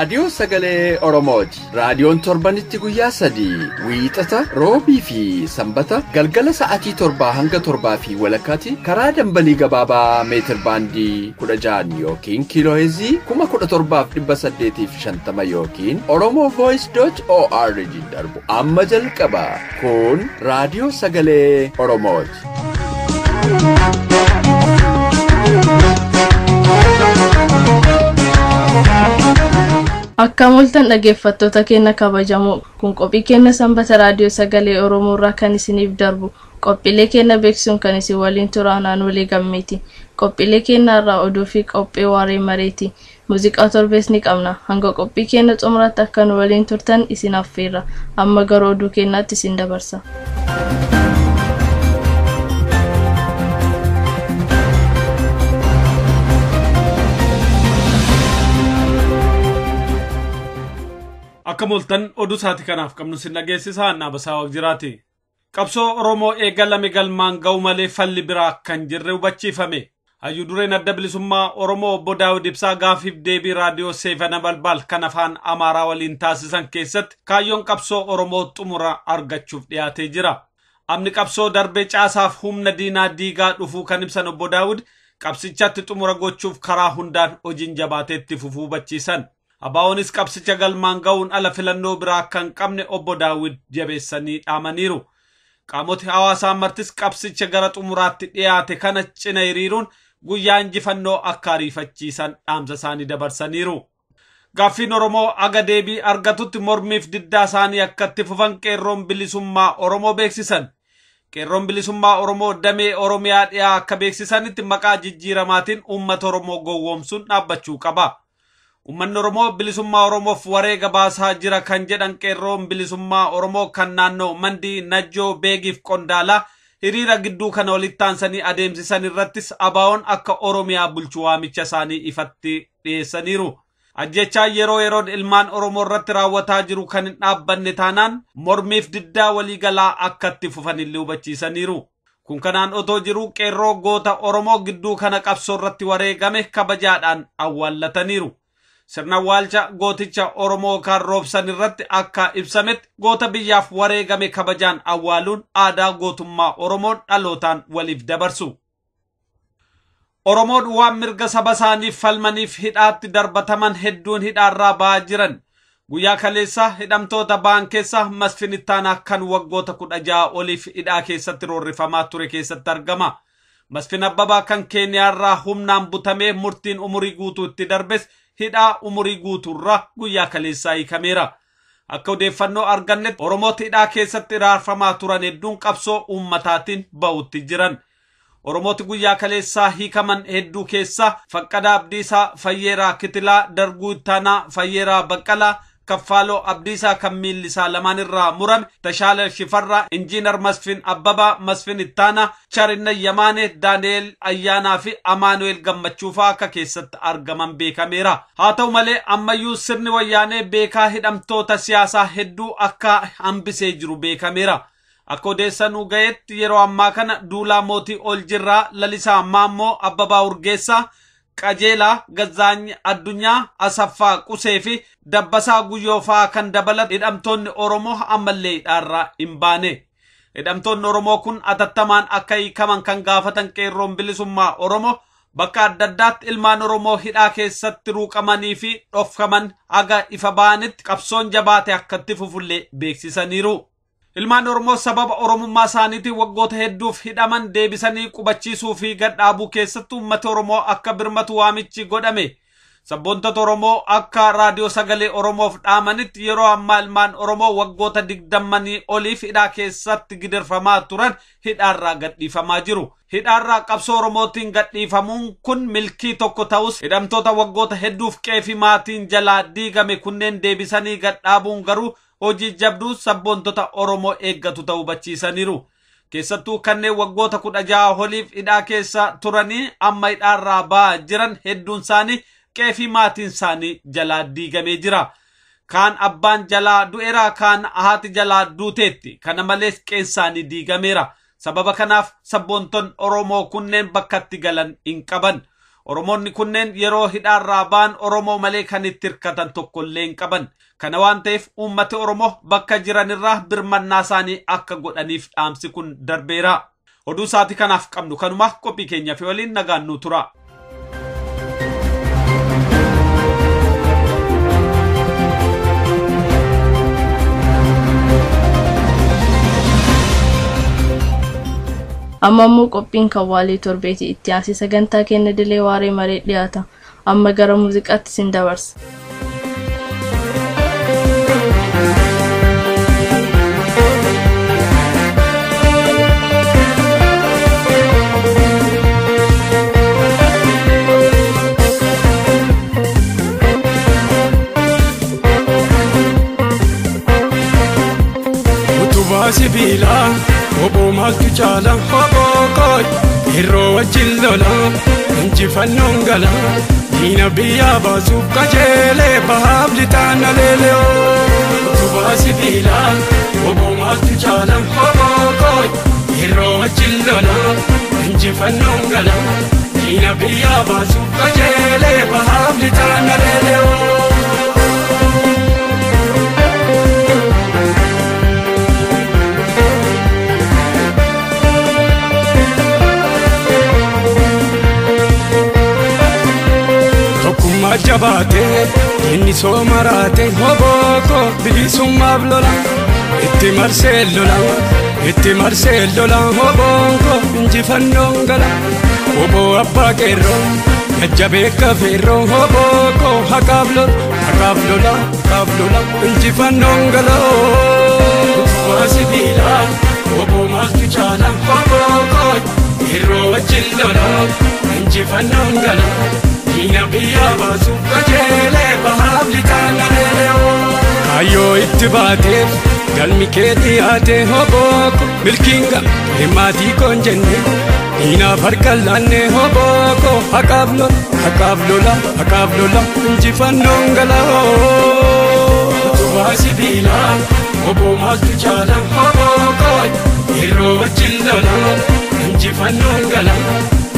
raadiyoo sagalee Oromooti. Raadiyoon torbanitti guyyaa 3 wiixata, roobii fi sanbata galgala sa'aatii 7 hanga 7:30 karaa dambalii gabaabaa meetir baandii 16 yookiin kiilooheezii 17,850 yookiin oromovoice.org darbu amma jalqaba. Kun raadiyoo sagalee Oromooti. Akkam oltan dhaggeeffattoota keenya kabajamoo, kun qophii keenya sanbata raadiyoo sagalee Oromoo irraa kan isiniif darbu. Qophiilee keenya beeksisuun kan isin waliin turan Aanulee Gammeeti. Qophiilee keenya irraa oduu fi qophii waaree mareeti. Muuziqaa torbees ni qabna. Hanga qophii keenya xumuraatti akka nu waliin turtan isin affeerra. Amma gara oduu keenyaatti isin dabarsa. Akkam oltan oduu isaati kanaaf qabnu sin dhageessisaa Annaa Basaa jiraati. Qabsoo Oromoo eegalame galmaan ga'u malee falli biraa kan jirre hubachiifame. Hayyuu dureen adda bilisummaa Oromoo obbo Daawud Ibsaa gaafiif deebii raadiyoo Seefana Balbal kan afaan Amaaraa waliin taasisan keessatti kaayyoon qabsoo Oromoo xumura argachuuf dhiyaatee jira. Amni qabsoo darbee caasaaf humna diinaa diigaa dhufuu kan ibsan obbo Daawud qabsichatti xumura gochuuf karaa hundaan hojiin jabaatee itti fufuu hubachiisan. Abaa'oonis qabsicha galmaan ga'uun ala filannoo biraa kan qabne obbo Daawud jabeessanii dhaamaniiru. Qaamoti hawaasaa martis qabsicha gara xumuraatti dhiyaate kana cina hiriiruun guyyaa injifannoo akka ariifachiisan dhaamsa isaanii dabarsaniiru. Gaaffiin Oromoo aga deebii argatutti mormiif diddaa isaanii akka itti fufan qeerroon bilisummaa Oromoo beeksisan. Qeerroon bilisummaa Oromoo damee Oromiyaa dhiyaa akka beeksisanitti maqaa jijjiiramaatiin uummata Oromoo gowwoomsuun dhaabbachuu qaba. Uummanni Oromoo bilisummaa Oromoof wareega baasaa jira kan jedhan qeerroon bilisummaa Oromoo kan naannoo Mandii, Najjoo, Beegiif Qondaalaa hiriira gidduu kana walitti aansanii adeemsisan irrattis abaa'oon akka Oromiyaa bulchu waamicha isaanii ifatti dhiyeessaniiru. Ajjechaa yeroo yeroon ilmaan Oromoo irratti raawwataa jiru kan hin dhaabbanne taanaan mormiif diddaa waliigalaa akka itti fufanillee hubachiisaniiru. Kun kanaan otoo jiruu qeerroo goota Oromoo gidduu kana qabsoo irratti wareegame kabajaadhaan awwaallataniiru. Sirna awwaalcha gooticha Oromoo kan roobsan irratti akka ibsametti goota biyyaaf wareegame kabajaan awwaaluun aadaa gootummaa Oromoon dhalootaan waliif dabarsu. Oromoon waan mirga saba isaaniif falmaniif hidhaatti darbataman hedduun hidhaarraa ba'aa jiran. Guyyaa kaleessa hidhamtoota ba'an keessa Masfin Ittaanaa kan waggoota 16 oliif hidhaa keessatti roorrifamaa ture keessatti argama. Masfin Abbabaa kan Keeniyaarraa humnaan butamee murtiin umurii guutuu itti darbes hidhaa umurii guutuurraa guyyaa kaleessaa hiikameera. Akka odeeffannoo argannetti Oromoota hidhaa keessatti iraarfamaa turan hedduun qabsoo uummataatiin ba'utti jiran. Oromooti guyyaa kaleessaa hiikaman hedduu keessaa Faqqadaa Abdiisaa, Fayyeeraa Kitilaa, Darguu Ittaanaa, Fayyeeraa Baqqalaa, Kaffaaloo Abdiisaa kan miilli isaa lamaan irraa murame, Tashaala Shifarraa, Injiinar Masfin Abbabaa, Masfin Ittaanaa, Charinna Yamaane, Daani'eel Ayyaanaa fi Amaanu'eel Gammachuu fa'aa akka keessatti argaman beekameera. Haa ta'u malee ammayyuu sirni wayyaanee beekaa hidhamtoota siyaasaa hedduu akka hambisee jiru beekameera. Akka odeessanuu ga'etti yeroo ammaa kana Duulaa Mootii Oljirraa, Lalisaa Maammoo, Abbabaa Urgeessaa, Qajeelaa Gazzaany Addunyaa, Asaffaa Qusee fi Dabbasaa Guyyoo fa'aa kan dabalatu hidhamtoonni Oromoo ammallee hidhaarraa hin baane. Hidhamtoonni Oromoo kun atattamaan akka hiikaman kan gaafatan qeerroon bilisummaa Oromoo bakka adda addaatti ilmaan Oromoo hidhaa keessatti ruuqamanii fi dhokfaman haga ifa ba'anitti qabsoon jabaate akka itti fufullee beeksisaniiru. Ilmaan Oromoo sababa Oromummaa isaaniitiin waggoota hedduuf hidhaman deebisanii qubachiisuu fi gadhaabuu keessatti uummata Oromoo akka birmatu waamichi godhame. Sabboontota Oromoo akka raadiyoo sagalee Oromoof dhaamanitti yeroo ammaa ilmaan Oromoo waggoota 20 oliif hidhaa keessatti gidirfamaa turan hidhaarraa gadhiifamaa jiru. Hidhaarraa qabsoo Oromootiin gadhiifamuun kun milkii tokko ta'us hidhamtoota waggoota hedduuf qeefi maatiin jalaa diigame kunneen deebisanii gadhaabuun garuu hojii jabduu sabboontota Oromoo eeggatu ta'uu hubachiisaniiru. Keessattuu kanneen waggoota 16 oliif hidhaa keessa turanii amma hidhaarraa ba'aa jiran hedduun isaanii qeefi maatiin isaanii jalaa diigamee jira. Kaan abbaan jalaa du'eera, kaan haati jalaa duuteetti. Kana malees qeen isaanii diigameera. Sababa kanaaf sabboontonni Oromoo kunneen bakkatti galan hin qaban. Oromoonni kunneen yeroo hidhaarraa ba'an Oromoo malee kan itti hirkatan tokkollee hin qaban. Kana waan ta'eef uummati Oromoo bakka jiranirraa birmannaa isaanii akka godhaniif dhaamsi kun darbeera. Oduu sa'aatii kanaaf qabnu kanuma qophii keenya fi waliin nagaan nu tura. Amma immoo qophiin kan waalee torbeeti itti aansee sagantaa keenya dilee waaree maree dhiyaata. Amma gara muuziqaatti sin dabarsa. Utubaa sibiilaa obbo maaltu caala obbo kooy yeroo wajjin lola injifannoon gala diina biyyaa baasuuf qajeelee bahaaf lixaan aleelee utubaa sibiilaa obbo maaltu caala obbo kooy yeroo wajjin lola injifannoon gala diina biyyaa baasuuf qajeelee bahaaf lixaan aleelee. Tokkummaa jabaatee inni sooma raate hobooko bilisummaaf lola itti marsee lola itti marsee lola hobooko injifannoon gala hoboo abbaa qeerroo jajjabee kafeerroo hobooko haqaaf lola haqaaf lola haqaaf lola injifannoon gala. Utubaa sibiilaa hoboo maaltu caala hobooko yeroo wajjin lola injifannoon gala. Diina biyyaa baasuuf qajeelee bahaaf lixaan aleelee. Kaayyoo itti baateef galmi kee dhiyaate hobooko milkiin gamtee maatii koon jenne diinaaf harka laanne hobooko haqaaf lola haqaaf lola haqaaf lola injifannoon gala. Utubaa sibiilaa obbo maaltu caala hobooko yeroo wajjin lola injifannoon gala.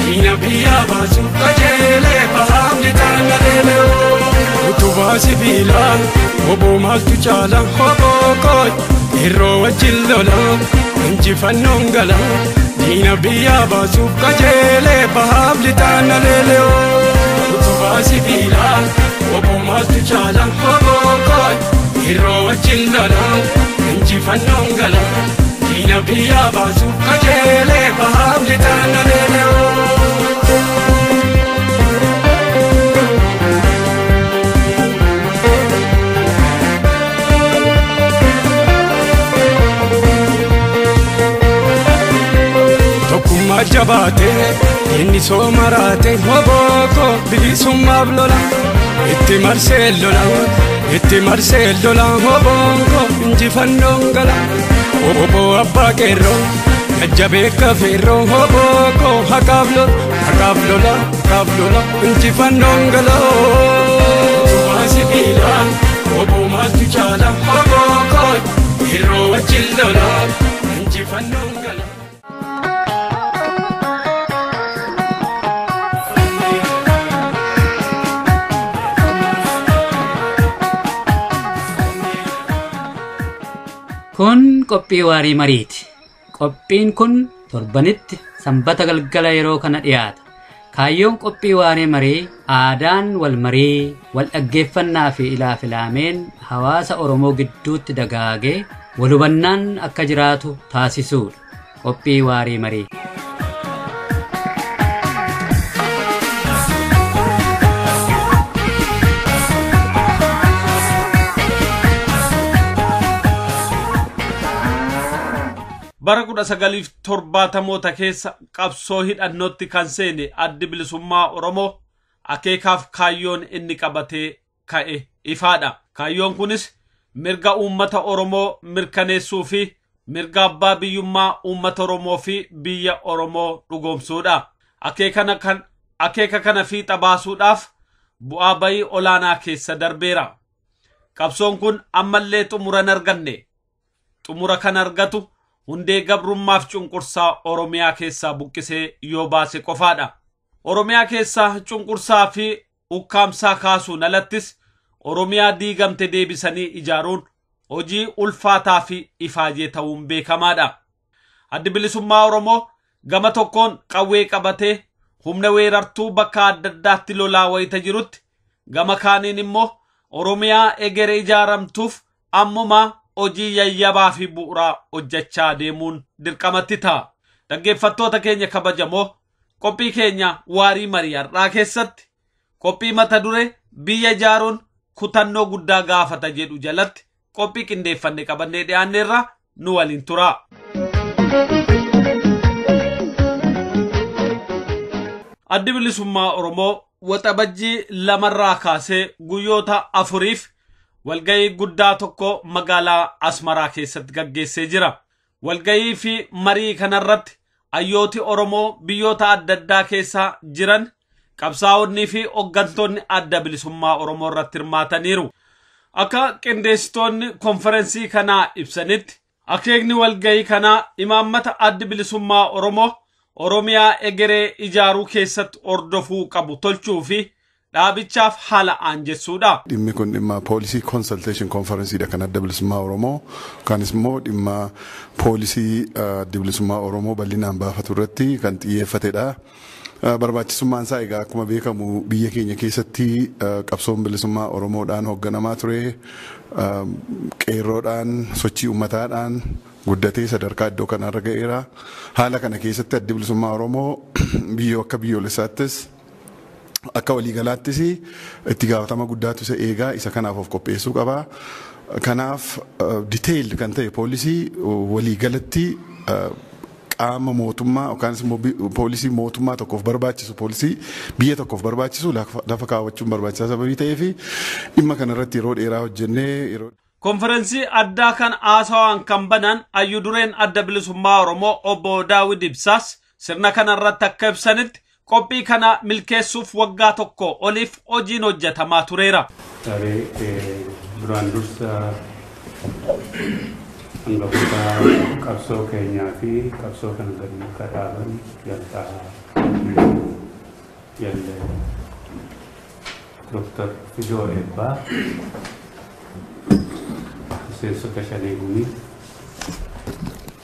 Diina biyyaa baasuuf qajeelee bahaaf lixaan aleelee. Utubaa sibiilaa obbo maaltu caala hobooko yeroo wajjin lola injifannoon gala. Diina biyyaa baasuuf qajeelee bahaaf lixaan aleelee. Utubaa sibiilaa obbo maaltu caala hobooko yeroo wajjin lola injifannoon gala. Diina biyyaa baasuuf qajeelee bahaaf lixaan aleelee. Tokkummaa jabaatee inni sooma raate hobooko bilisummaaf lola itti marsee lola itti marsee lola hobooko injifannoon gala obbo abbaa qeerroo jajjabee kafeerroo hobooko haqaaf lola haqaaf lola haqaaf lola injifannoon gala. Utubaa sibiilaa obbo maaltu caala hobooko yeroo wajjin lola injifannoon gala. Kun qophii waarii mariiti. Qophiin kun torbanitti sanbata galgala yeroo kana dhiyaata. Kaayyoon qophii waarii marii aadaan wal marii, wal dhaggeeffannaa fi ilaafilaameen hawaasa Oromoo gidduutti dagaagee wal hubannaan akka jiraatu taasisuudha. Qophii waarii marii. Bara 1970moota keessa qabsoo hidhannootti kan seene addi bilisummaa Oromoo akeekaaf kaayyoon inni qabatee ka'e ifaadha. Kaayyoon kunis mirga uummata Oromoo mirkaneessuu fi mirga abbaa biyyummaa uummata Oromoo fi biyya Oromoo dhugoomsuudha. Akeeka kana fiixa baasuudhaaf bu'aa bayii olaanaa keessa darbeera. Qabsoon kun ammallee xumura hin arganne. Xumura kan argatu hundee gabrummaaf cunqursaa Oromiyaa keessaa buqqisee yoo baase qofaadha. Oromiyaa keessaa cunqursaa fi ukkaamsaa kaasuun alattis Oromiyaa diigamte deebisanii ijaaruun hojii ulfaataa fi ifaajee ta'uun beekamaadha. Addi bilisummaa Oromoo gama tokkoon qawwee qabatee humna weerartuu bakka adda addaatti lolaa wayita jirutti gama kaaniin immoo Oromiyaa egeree ijaaramtuuf ammumaa hojii yayyabaa fi bu'uuraa hojjechaa deemuun dirqamatti ta'a. Dhaggeeffattoota keenya kabajamoo qophii keenya waarii marii har'aa keessatti qophii mata duree biyya ijaaruun kutannoo guddaa gaafata jedhu jalatti qophii qindeeffanne qabannee dhiyaanneerra nu waliin turaa. Addi bilisummaa Oromoo waxabajjii 2 kaasee guyyoota 4 walgahii guddaa tokko magaalaa Asmaraa keessatti gaggeessee jira. Walgahii fi marii kanarratti hayyooti Oromoo biyyoota adda addaa keessa jiran qabsaa'onnii fi hooggantoonni adda bilisummaa Oromoo irratti hirmaataniiru. Akka qindeessitoonni konferensii kanaa ibsanitti akeekni walgahii kanaa imaammata addi bilisummaa Oromoo Oromiyaa egeree ijaaruu keessatti hordofuu qabu tolchuu fi dhaabichaaf haala aanjessuudha. Dhimmi kun dhimma poolisii konsalteeshin konferensiidha kan adda bilisummaa Oromoo kanis immoo dhimma poolisii adda bilisummaa Oromoo bal'inaan baafatu irratti kan xiyyeeffatedha. Barbaachisummaan isaa egaa akkuma beekamu biyya keenya keessatti qabsoon bilisummaa Oromoodhaan hoogganamaa ture qeerroodhaan sochii uummataadhaan guddatee sadarkaa iddoo kanarra ga'eera. Haala kana keessatti addi bilisummaa Oromoo biyyoo akka biyyoolessaattis akka waliigalaattis itti gaafatama guddaatu isa eegaa isa kanaaf of qopheessuu qaba. Kanaaf detail kan ta'e poolisii waliigalatti qaama mootummaa yookaan immoo poolisii mootummaa tokkoof barbaachisu poolisii biyya tokkoof barbaachisu lafa kaawwachuun barbaachisaa sababii ta'eef dhimma kanarratti yeroo dheeraa hojjennee yeroo Konferensii addaa kan haasawaan kan banan hayyu dureen adda bilisummaa Oromoo obbo Daawud Ibsaas sirna kanarratti akka ibsanitti qophii kana milkeessuuf waggaa tokko oliif hojiin hojjetamaa tureera. Duraan dursa hangafoota qabsoo keenyaa fi qabsoo kana gadi akka dhaaban jalqaba Dr. Fidoo Eebbaa miseensota shanee gumii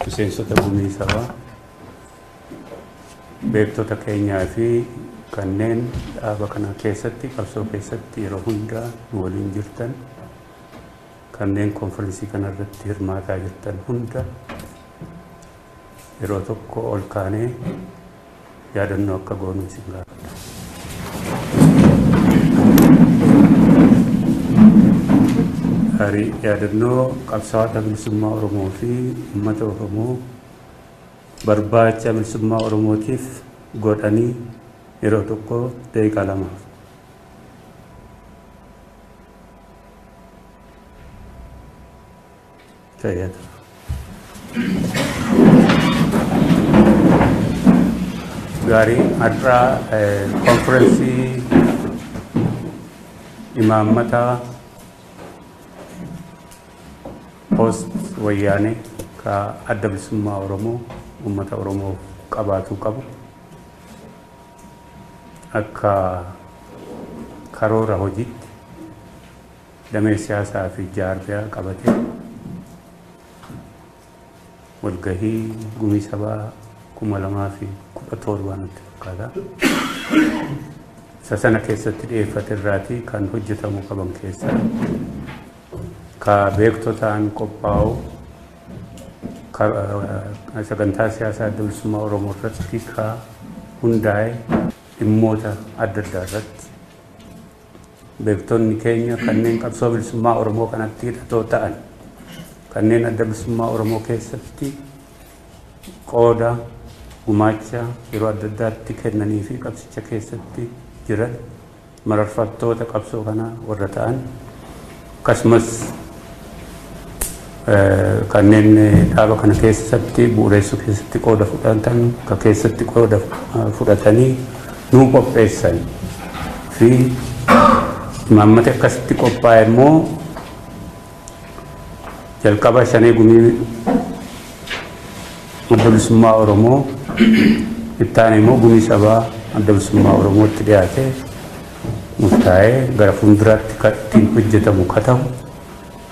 miseensota gumii sabaa beektota keenyaa fi kanneen dhaaba kana keessatti qabsoo keessatti yeroo hundaa nu waliin jirtan kanneen konferensii kanarratti hirmaataa jirtan hunda yeroo tokko ol kaanee yaadannoo akka goonu isin gaafadha. Yaadannoo qabsaa'ota bilisummaa Oromoo fi uummata Oromoo barbaacha bilisummaa Oromootiif godhanii yeroo tokko daqiiqaa 2. Fayyada. Gaarii har'aa konferensii imaammata post wayyaanee ka adda bilisummaa Oromoo uummata Oromoo qabaatuu qabu akka karoora hojiitti damee siyaasaa fi jaarmiyaa qabatee walgahii gumii sabaa 2017 natti fakkaata. Isa sana keessatti dhiyeeffate irraatii kan hojjetamuu qaban keessaa ka beektotaan qophaa'u sagantaa siyaasaa adda bilisummaa Oromoo irratti ka hundaa'e dhimmoota adda addaa irratti beektonni keenya kanneen qabsoo bilisummaa Oromoo kanatti hidhatoo ta'an kanneen adda bilisummaa Oromoo keessatti qooda gumaacha yeroo adda addaatti kennanii fi qabsicha keessatti jiran mararfattoota qabsoo kanaa warra ta'an akkasumas kanneen dhaaba kana keessatti bu'uureessuu keessatti qooda fudhatan ka keessatti qooda fudhatanii nuu qopheessan fi imaammata akkasitti qophaa'e immoo jalqaba shanee gumii adda bilisummaa Oromoo itti aanee immoo gumii sabaa Adda Bilisummaa Oromootti dhiyaatee murtaa'ee gara fuulduraatti kan ittiin hojjetamu ka ta'u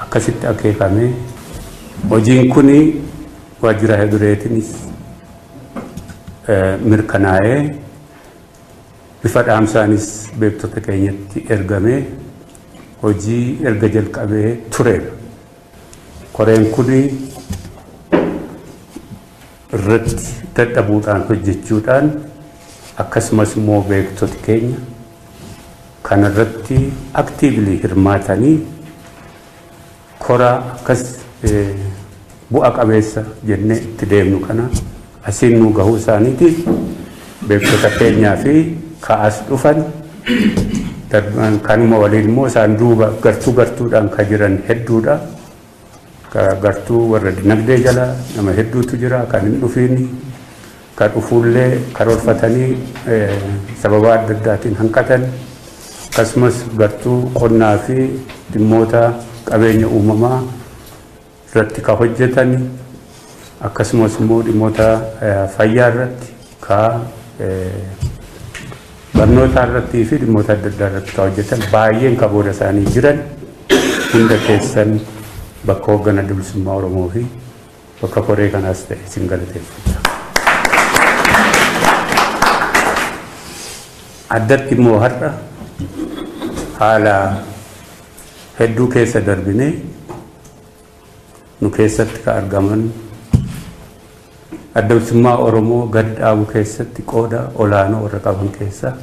akkasitti akeekamee hojiin kun waajjira hedureetiinis mirkanaa'ee bifa dhaamsaanis beektota keenyatti ergamee hojii erga jalqabee turedha. Koreen kun irratti dadhabuudhaan hojjechuudhaan akkasumas immoo beektoti keenya kanarratti aktiivli hirmaatanii kora akkas bu'a qabeessa jennee itti deemnu kana asiin nu gahuu isaaniitiif beektota keenyaa fi ka'as dhufan kanuma waliin immoo isaan duuba gartuu gartuudhaan ka jiran hedduudha. Gartuu warra dinagdee jala nama hedduutu jira kan hin dhufiin kan dhufuullee karoorfatanii sababa adda addaatiin hanqatan akkasumas gartuu qonnaa fi dhimmoota qabeenya uumamaa irratti ka hojjetan akkasumas immoo dhimmoota fayyaa irratti ka barnoota irratti fi dhimmoota adda addaa irratti ka hojjetan baay'een ka booda isaanii jiran hunda keessan bakka hoogganaa Adda Bilisummaa Oromoo fi bakka koree kanaas ta'e isin galateeffadha. Addatti immoo har'a haala hedduu keessa darbinee nu keessatti ka argaman Adda Bilisummaa Oromoo gad dhaabu keessatti qooda olaanoo warra qaban keessa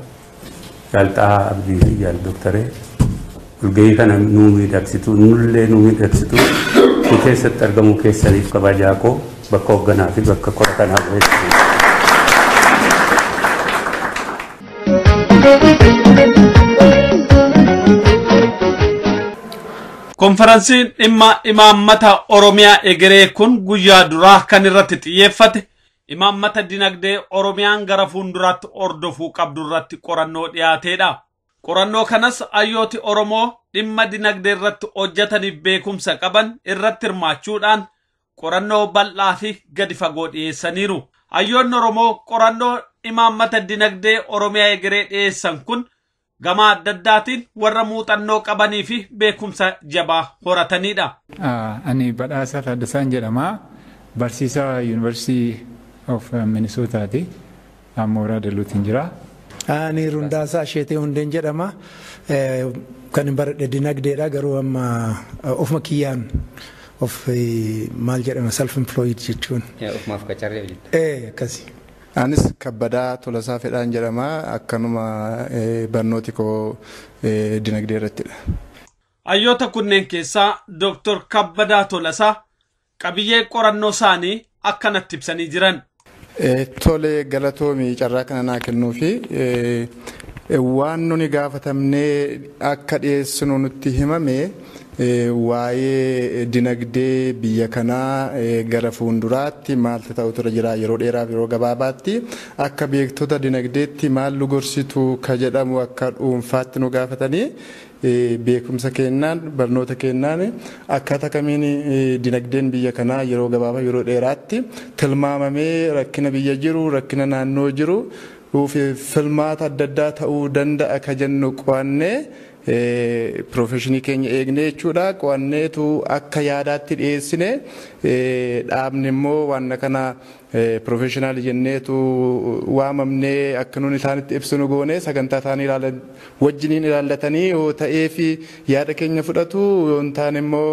Jaal Xahaa Abdii fi Jaal Dooktaree walgahii kana nuu miidhagsitu nullee nuu miidhagsitu nu keessatti argamuu keessaniif kabajaa koo bakka hoogganaa fi bakka kora kanaa bu'eessu. Konferansiin dhimma imaammata Oromiyaa egeree kun guyyaa duraa kan irratti xiyyeeffate imaammata dinagdee Oromiyaan gara fuulduraatti hordofuu qabdu irratti qorannoo dhiyaateedha. Qorannoo kanas hayyooti Oromoo dhimma dinagdee irratti hojjetaniif beekumsa qaban irratti hirmaachuudhaan qorannoo bal'aa fi gadi fagoo dhiyeessaniiru. Hayyoonni Oromoo qorannoo imaammata dinagdee Oromiyaa egeree dhiyeessan kun gama adda addaatiin warra muuxannoo qabanii fi beekumsa jabaa horatanidha. Ani Badhaasaa Taaddasaan jedhama. Barsiisaa Yuunivarsiitii of Minisootaati. Mooraa Daluutiin jira. Ani Rundaasaa Asheetee Hundeen jedhama. Kan hin baradhe dinagdeedha garuu amma ofuma kiyyaan of maal jedhama self employed jechuun. Ofumaaf qacarree hojjetta. Akkasi. Anis Kabbadaa Tolasaa Fedhaan jedhama. Akkanuma barnooti koo dinagdee irrattidha. Hayyoota kunneen keessaa Dooktor Kabbadaa Tolasaa qabiyyee qorannoo isaanii akkanatti ibsanii jiran. Tole galatoomi carraa kana naa kennuufi waan nuni gaafatamnee akka dhiyeessinu nutti himame waa'ee dinagdee biyya kanaa gara fuulduraatti maaltu ta'u tura jira yeroo dheeraaf yeroo gabaabaatti akka beektota dinagdeetti maal nu gorsitu ka jedhamu akka dhuunfaatti nu gaafatanii beekumsa kennaan barnoota kennaan akkaataa kamiin dinagdeen biyya kanaa yeroo gabaabaa yeroo dheeraatti tilmaamamee rakkina biyya jiru rakkina naannoo jiru filmaata adda addaa ta'uu danda'a ka jennu qo'annee piroofeshinii keenya eegnee jechuudha. Qo'anneetu akka yaadaatti dhiyeessine dhaabni immoo waan kana piroofeshinaali jenneetu waamamnee akka nuun isaanitti ibsinu goone sagantaa isaanii wajjiniin ilaallatanii yoo ta'ee fi yaada keenya fudhatu yoo hin taane immoo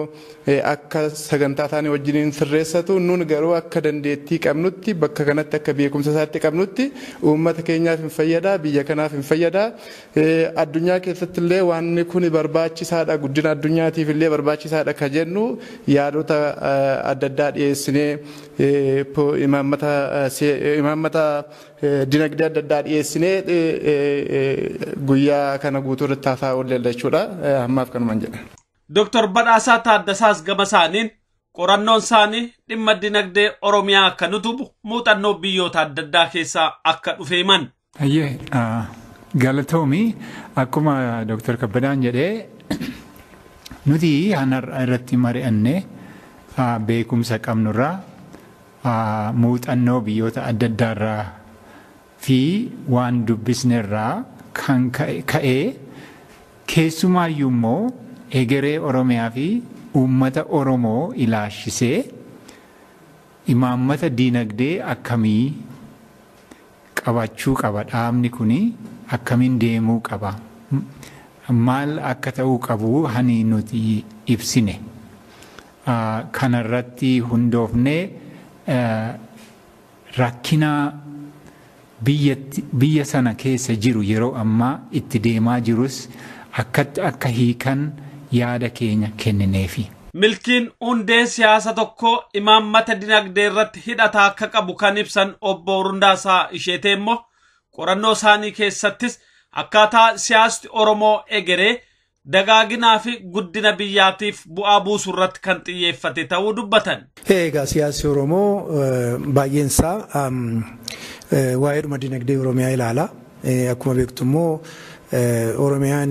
akka sagantaa isaanii wajjiniin sirreessatu nuun garuu akka dandeettii qabnutti bakka kanatti akka beekumsa isaatti qabnutti uummata keenyaaf hin fayyada biyya kanaaf hin fayyada addunyaa keessatti illee waan kun barbaachisaadha guddina addunyaatiif illee barbaachisaadha ka jennu yaadota adda addaa dhiyeessinee imaammata dinagdee adda addaa dhiyeessinee guyyaa kana guutuu irratti haasaa oolle jechuudha. Ammaaf kanumaan jedha. Dooktar Badhaasaa Taaddasaas gama isaaniin qorannoon isaanii dhimma dinagdee Oromiyaa akka nutubu muuxannoo biyyoota adda addaa keessaa akka dhufe himan. Ayyee galatoomi akkuma Dooktar Kabbadaan jedhee nuti har'a irratti mari'annee beekumsa qabnurraa muuxannoo biyyoota adda addaarraa fi waan dubbisnerraa kan ka'ee keessumaayyuu immoo egeree Oromiyaa fi uummata Oromoo ilaashisee imaammata diinagdee akkamii qabachuu qaba, dhaabni kuni akkamiin deemuu qaba, maal akka ta'uu qabu hani nuti ibsine. Kanarratti hundoofnee rakkina biyya sana keessa jiru yeroo ammaa itti deemaa jirus akkatti akka hiikan yaada keenya kennineefi. Milkiin hundee siyaasa tokko imaammata dinagdee irratti hidhata akka qabu kan ibsan obbo Rundaasaa Isheetee immoo qorannoo isaanii keessattis akkaataa siyaasni Oromoo egeree dagaaginaa fi guddina biyyaatiif bu'aa buusuu irratti kan xiyyeeffate ta'uu dubbatan. Egaa siyaasni Oromoo baay'een isaa waa'eedhuma dinagdee Oromiyaa ilaala. Akkuma beektu immoo Oromiyaan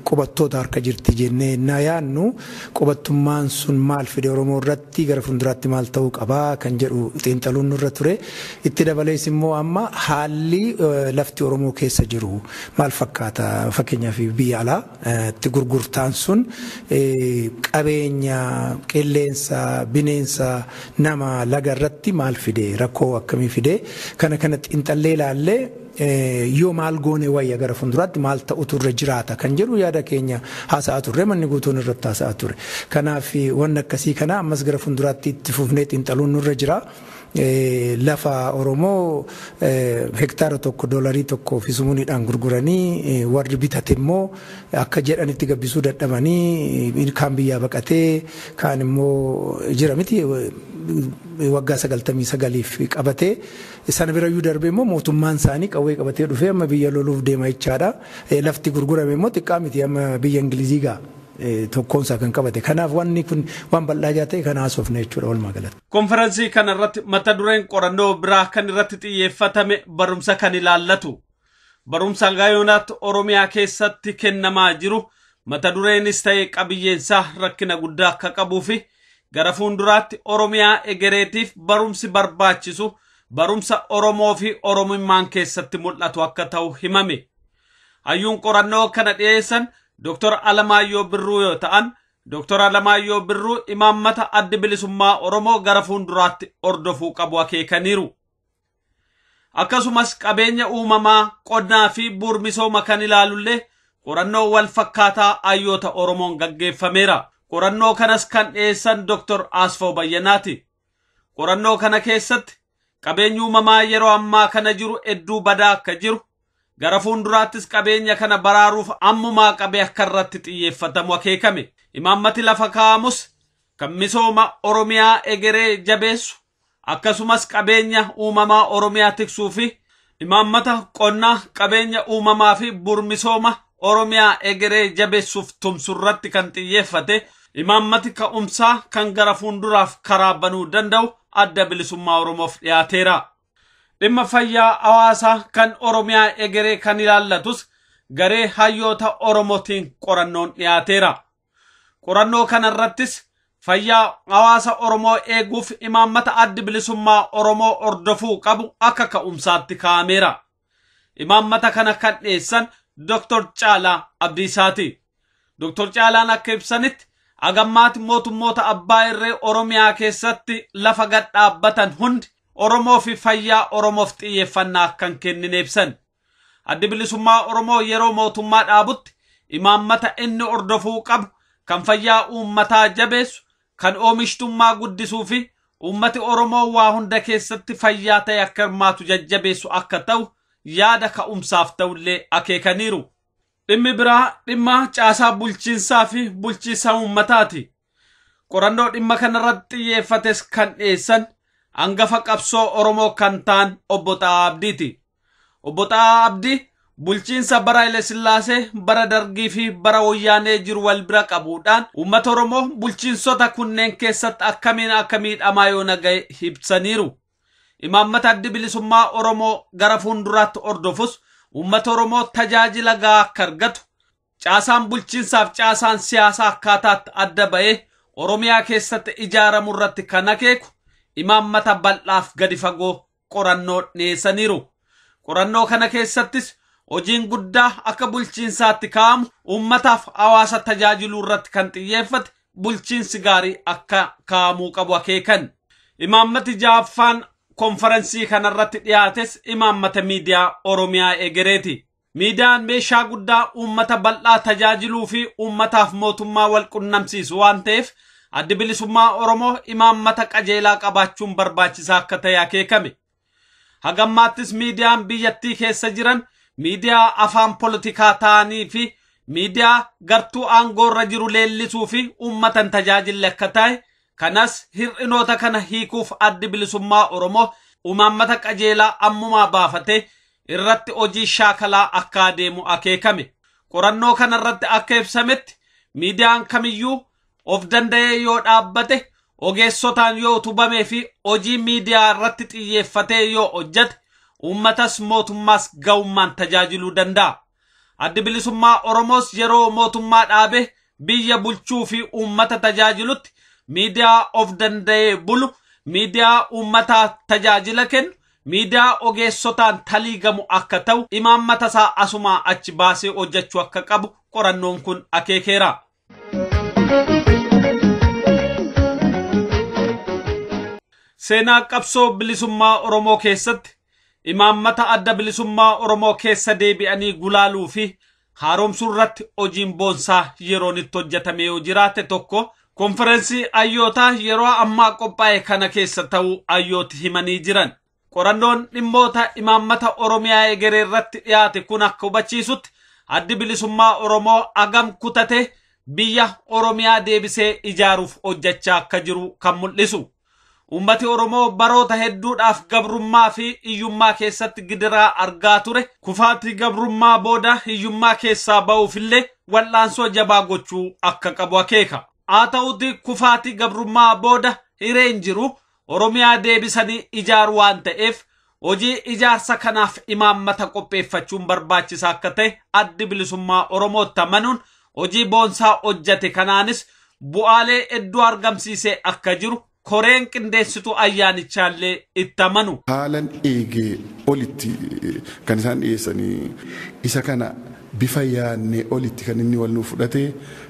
qubattoota harka jirti jennee na yaadnu qubattummaan sun maal fide Oromoo irratti gara fuulduraatti maal ta'uu qabaa kan jedhu xiinxaluun nurra ture. Itti dabalees immoo amma haalli lafti Oromoo keessa jiru maal fakkaata, fakkeenyaaf biyya alaa itti gurgurtaan sun qabeenya, qilleensa, bineensa, nama, laga irratti maal fide, rakkoo akkamii fide, kana xiinxallee ilaallee yoo maal goone wayya gara fuulduraatti maal ta'utu irra jiraata kan jedhu yaada keenya haasa'aa turre, manni guutuun irratti haasa'aa ture. Kanaaf wanni akkasii kana ammas gara fuulduraatti itti fufnee xiinxaluun nurra jira. Lafa Oromoo hektaara 1 $1 fi sumuuniidhaan gurguranii warri bitate immoo akka jedhanitti gabbisuu dadhabanii kaan biyyaa baqatee kaan immoo jira miti waggaa 99 qabatee sana birayyuu darbee immoo mootummaan isaanii qawwee qabatee dhufee amma biyya loluuf deema jechaadha. Lafti gurgurame immoo xiqqaa miti, amma biyya Ingilizii gaa tokkoonsaa kan qabate. Kanaaf wanni kun waan bal'aa ta'e kan haasofne jechuudha walumaa galatti. Konferensii kana irratti mata dureen qorannoo biraa kan irratti xiyyeeffatame barumsa kan ilaallatu. Barumsa Gaayonaatti Oromiyaa keessatti kennamaa jiru mata dureenis ta'e qabiyyeensaa rakkina guddaa akka qabuu fi gara fuulduraatti Oromiyaa egereetiif barumsi barbaachisu barumsa Oromoo fi Oromummaan keessatti mul'atu akka ta'u himame. Hayyuun qorannoo kana dhiyeessan Dr. Alamaayyoo Birruu yoo ta'an, Dr. Alamaayyoo Birruu imaammata adda bilisummaa Oromoo gara fuulduraatti hordofuu qabu akeekaniiru. Akkasumas qabeenya uumamaa, qonnaa fi buurmisooma kan ilaalullee qorannoo wal fakkaataa hayyoota Oromoon gaggeeffameera. Qorannoo kanas kan dhiyeessan Dr. Asfoo Bayyanaati. Qorannoo kana keessatti qabeenyi uumamaa yeroo ammaa kana jiru hedduu badaa akka jiru, gara fuulduraattis qabeenya kana baraaruuf ammumaa qabee akka irratti xiyyeeffatamu akeekame. Imaammati lafa kaa'amus kan misooma Oromiyaa egeree jabeessu, akkasumas qabeenya uumamaa Oromiyaa tiksuu fi imaammata qonnaa qabeenya uumamaa fi burmisooma Oromiyaa egeree jabeessuuf tumsu irratti kan xiyyeeffate imaammati ka'umsaa kan gara fuulduraaf karaa banuu danda'u adda bilisummaa Oromoof dhiyaateera. Dhimma fayyaa hawaasaa kan Oromiyaa egeree kan ilaallatus garee hayyoota Oromootiin qorannoon dhiyaateera. Qorannoo kanarrattis fayyaa hawaasa Oromoo eeguuf imaammata adda bilisummaa Oromoo hordofuu qabu akka ka'umsaatti kaa'ameera. Imaammata kana kan dhiyeessan Dr. Caalaa Abdiisaati. Dr. Caalaan akka ibsanitti hagammaatti mootummoota abbaa irree Oromiyaa keessatti lafa gad dhaabbatan hundi Oromoo fi fayyaa Oromoof xiyyeeffannaa kan kennine ibsan. Addi bilisummaa Oromoo yeroo mootummaa dhaabutti imaammata inni hordofuu qabu kan fayyaa uummataa jabeessu, kan oomishtummaa guddisuu fi uummati Oromoo waa hunda keessatti fayyaa ta'e akka hirmaatu jajjabeessu akka ta'u yaada ka'umsaaf ta'ullee akeekaniiru. Dhimmi biraa dhimma caasaa bulchiinsaa fi bulchiinsa uummataati. Qorannoo dhimma kanarratti xiyyeeffates kan dhiyeessan hangafa qabsoo Oromoo kan ta'an Obbo Xaa'aa Abdiiti. Obbo Xaa'aa Abdii bulchiinsa bara Haile Sillaasee, bara Dargii fi bara Wayyaanee jiru wal bira qabuudhaan uummata Oromoo bulchiinsota kunneen keessatti akkamiin akka miidhamaa yoo naga'e ibsaniiru. Imaammata addi bilisummaa Oromoo gara fuulduraatti hordofus uummata Oromoo tajaajila gahaa akka argatu, caasaan bulchiinsaaf caasaan siyaasaa akkaataatti adda ba'ee Oromiyaa keessatti ijaaramu irratti kan akeeku imaammata bal'aaf gadi fagoo qorannoo dhiyeessaniiru. Qorannoo kana keessattis hojiin guddaa akka bulchiinsaatti kaa'amu uummataaf hawaasa tajaajiluu irratti kan xiyyeeffate bulchiinsi gaarii akka kaa'amuu qabu akeekan. Imaammati ja'affaan konferansii kanarratti dhiyaates imaammata miidiyaa Oromiyaa egereeti. Miidiyaan meeshaa guddaa uummata bal'aa tajaajiluu fi uummataaf mootummaa wal qunnamsiisu waan ta'eef addi bilisummaa Oromoo imaammata qajeelaa qabaachuun barbaachisaa akka ta'e akeekame. Hagammaattis miidiyaan biyyattii keessa jiran miidiyaa afaan polotikaa ta'anii fi miidiyaa gartuu aangoorra jiru leellisuu fi uummatan tajaajille akka ta'e kanas hir'inoota kana hiikuuf addi bilisummaa Oromoo imaammata qajeelaa ammumaa baafatee irratti hojii shaakalaa akka adeemu akeekame. Qorannoo kanarratti akka ibsametti miidiyaan kamiyyuu of danda'ee yoo dhaabbate ogeessotaan yoo utubamee fi hojii miidiyaa irratti xiyyeeffatee yoo hojjate uummatas mootummaas ga'ummaan tajaajiluu danda'a. Addi bilisummaa Oromoos yeroo mootummaa dhaabe biyya bulchuu fi uummata tajaajilutti miidiyaa of danda'ee bulu, miidiyaa uummataa tajaajila kennu, miidiyaa ogeessotaan taliigamu akka ta'u imaammata isaa asumaa achi baasee hojjechuu akka qabu qorannoon kun akeekeera. Seenaa qabsoo bilisummaa Oromoo keessatti imaammata adda bilisummaa Oromoo keessa deebi'anii gulaaluu fi haaromsuu irratti hojiin boonsaa yeroon itti hojjetame yoo jiraate tokko konferensii hayyootaa yeroo ammaa qophaa'e kana keessa ta'uu hayyooti himanii jiran. Qorannoon dhimmoota imaammata Oromiyaa egeree irratti dhiyaate kun akka hubachiisutti addi bilisummaa Oromoo agam kutate biyya Oromiyaa deebisee ijaaruuf hojjechaa akka jiru kan mul'isu. Uummati Oromoo baroota hedduudhaaf gabrummaa fi hiyyummaa keessatti gidiraa argaa ture. Kufaatii gabrummaa booda hiyyummaa keessaa ba'uufillee wal'aansoo jabaa gochuu akka qabu akeeka. Haa ta'uuti kufaatii gabrummaa booda hireen jiru Oromiyaa deebisanii ijaaru waan ta'eef hojii ijaarsa kanaaf imaammata qopheeffachuun barbaachisaa akka ta'e addi bilisummaa Oromootti amanuun hojii boonsaa hojjate kanaanis bu'aalee hedduu argamsiisee akka jiru koreen qindeessituu ayyaanichaallee itti amanu. Haalan eegee olitti kan isaan dhiyeessanii isa kana bifa yaadnee olitti kan inni wal nuuf fudhate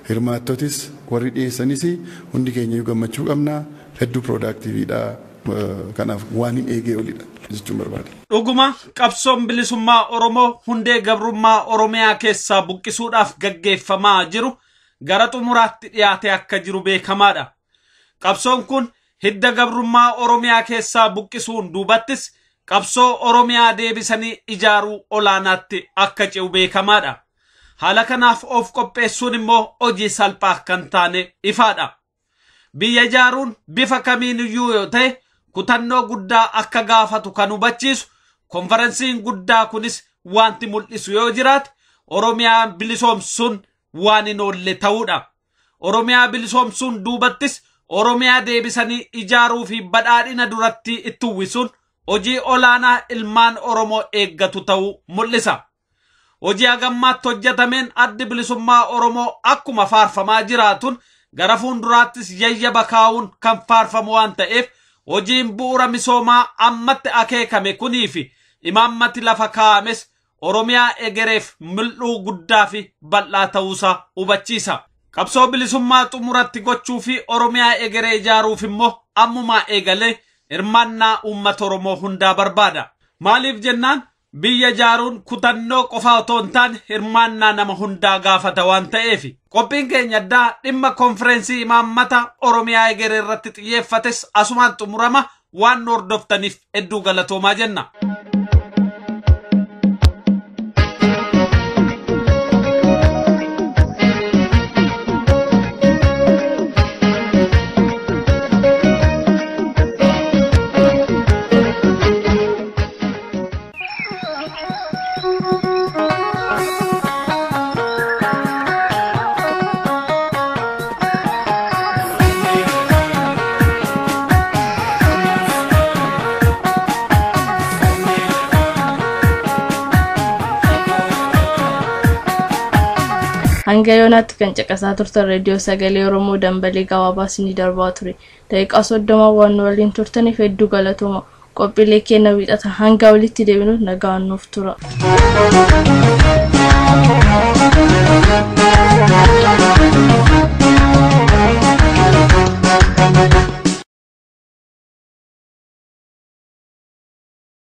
hirmaattotis warri dhiyeessanis hundi keenya gammachuu qabna hedduu piroodaaktiiviidha kanaaf waan hin eegee olidha jechuun barbaada. Dhuguma qabsoon bilisummaa Oromoo hundee gabrummaa Oromiyaa keessaa buqqisuudhaaf gaggeeffamaa jiru gara xumuraatti dhiyaatee akka jiru beekamaadha. Qabsoon kun hidda gabrummaa Oromiyaa keessaa buqqisuun duubattis qabsoo Oromiyaa deebisanii ijaaruu olaanaatti akka ce'u beekamaadha. Haala kanaaf of qopheessuun immoo hojii salphaa kan taane ifaadha. Biyya ijaaruun bifa kamiiniyyuu yoo ta'e kutannoo guddaa akka gaafatu kan hubachiisu konferensiin guddaa kunis wanti mul'isu yoo jiraate Oromiyaa bilisoomsuun waan hin oolle ta'uudha. Oromiyaa bilisoomsuun duubattis Oromiyaa deebisanii ijaaruu fi badhaadhina duratti itti uwwisuun hojii olaanaa ilmaan Oromoo eeggatu ta'uu mul'isa. Hojii hagammaatti hojjetameen addi bilisummaa Oromoo akkuma faarfamaa jiraatuun gara fuulduraattis yayyaba kaa'uun kan faarfamu waan ta'eef hojiin bu'uura misoomaa ammatti akeekame kunii fi imaammati lafa kaa'ames Oromiyaa egereef mil'uu guddaa fi bal'aa ta'uusaa hubachiisa. Qabsoo bilisummaa xumuratti gochuu fi Oromiyaa egeree ijaaruuf immoo ammumaa eegalee hirmaannaa uummata Oromoo hundaa barbaada. Maaliif jennaan biyya ijaaruun kutannoo qofaa otoo hin taane hirmaannaa nama hundaa gaafata waan ta'eef. Qophiin keenya addaa dhimma konferensii imaammata Oromiyaa egeree irratti xiyyeeffates asumaan xumurama waan nu hordoftaniif hedduu galatoomaa jenna. Hanga yoonaatti kan caqasaa turtan reediyoo sagalee Oromoo dambalii gabaabaa isinii darbaa ture. Daqiiqaa 30 waan nu waliin turtaniif hedduu galatooma. Qophiilee keenya wiixata hanga walitti deebinu nagaan nuuf tura.